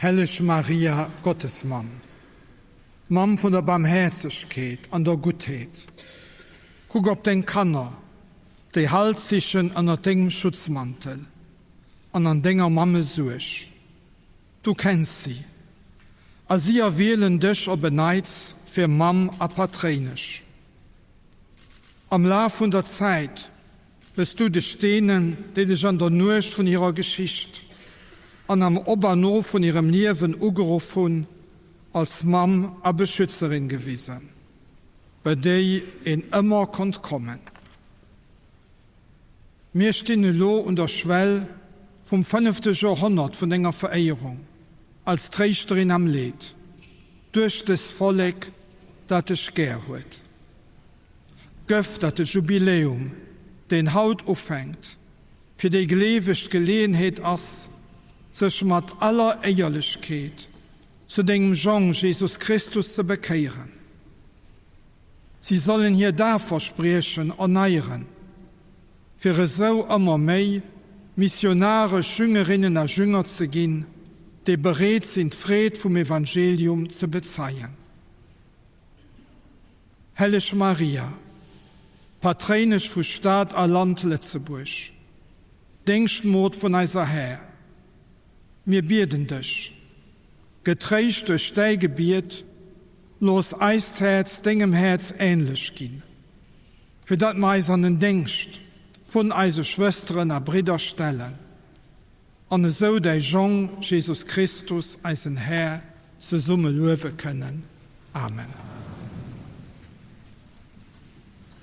Helleg Maria, Gottesmamm, Mamm vun der Barmhäerzegkeet an der Guttheet, kuck op deng Kanner, déi Halt sichen ënner dengem Schutzmantel an an denger Mammesuerg. Du kenns si, a si erwielen dech op en Neits fir Mamm a Patréinesch. Am Laf vun der Zäit hues du dech deenen, déi dech an der Nuecht vun hirer Geschicht an am Op an Of vun hirem Liewen ugeruff hunn, als Mamm a Beschützerin gewisen, bei déi een ëmmer konnt kommen. Mir stinn elo un der Schwell vum fënnefte Joerhonnert vun denger Veréierung als Tréischterin am Leed duerch dëst Vollek, dat dech gär huet. Gëff, dat de Jubiläum, deen haut ufänkt, fir déi Gleeweg d'Geleeënheet ass, sech mat aller Éierlechkeet zu dengem Jong Jesus Christus ze bekéieren. Si sollen hir Dafverspriechen erneieren, fir esou ëmmer méi missionaresch Jüngerinnen a Jünger ze ginn, déi bereet sinn d'Freed vum Evangelium ze bezeien. Helleg Maria, Patréinesch vu Stad a Land Lëtzebuerg, Déngschtmod vun eiser Här, mir bieden dech, Getréischt duerch däi Gebiet, looss eist Häerz dengem Häerz änlech ginn, fir datt mer eis an den Déngscht vun eise Schwësteren a Bridder stellen an esou däi Jong Jesus Christus, eisen Här, zesumme luewe kënnen. Amen.